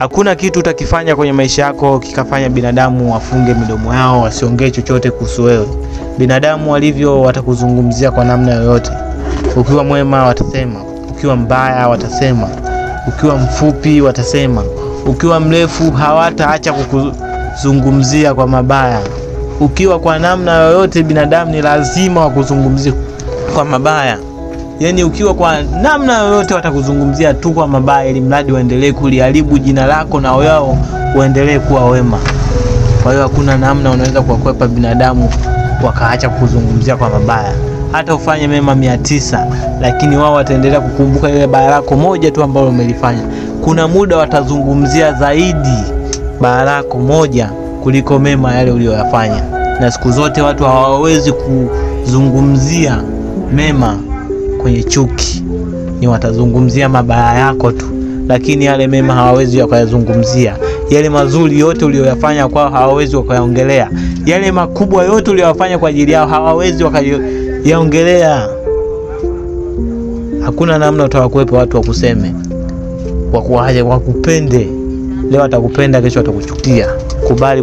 Hakuna kitu utakifanya kwenye maisha yako kikafanya binadamu wafunge midomo yao wasiongee chochote kuhusu wewe. Binadamu walivyo watakuzungumzia kwa namna yoyote. Ukiwa mwema watasema, ukiwa mbaya watasema, ukiwa mfupi watasema, ukiwa mrefu hawataacha kukuzungumzia kwa mabaya. Ukiwa kwa namna yoyote, binadamu ni lazima wakuzungumzie kwa mabaya. Yaani ukiwa kwa namna yoyote watakuzungumzia tu kwa mabaya, ili mradi waendelee kuliharibu jina lako na wao waendelee kuwa wema. Kwa hiyo hakuna namna unaweza kuwakwepa binadamu wakaacha kukuzungumzia kwa mabaya. Hata ufanye mema 900, lakini wao wataendelea kukumbuka ile baya lako moja tu ambalo umelifanya. Kuna muda watazungumzia zaidi baya lako moja kuliko mema yale uliyoyafanya, na siku zote watu hawawezi kuzungumzia mema kwenye chuki, ni watazungumzia mabaya yako tu, lakini yale mema hawawezi wakayazungumzia. Yale mazuri yote uliyoyafanya kwao hawawezi wakayaongelea. Yale makubwa yote uliyoyafanya kwa ajili yao hawawezi wakayaongelea. Hakuna namna utawakwepa watu wakuseme, wakuaje, wakupende. Leo atakupenda, kesho atakuchukia. Kubali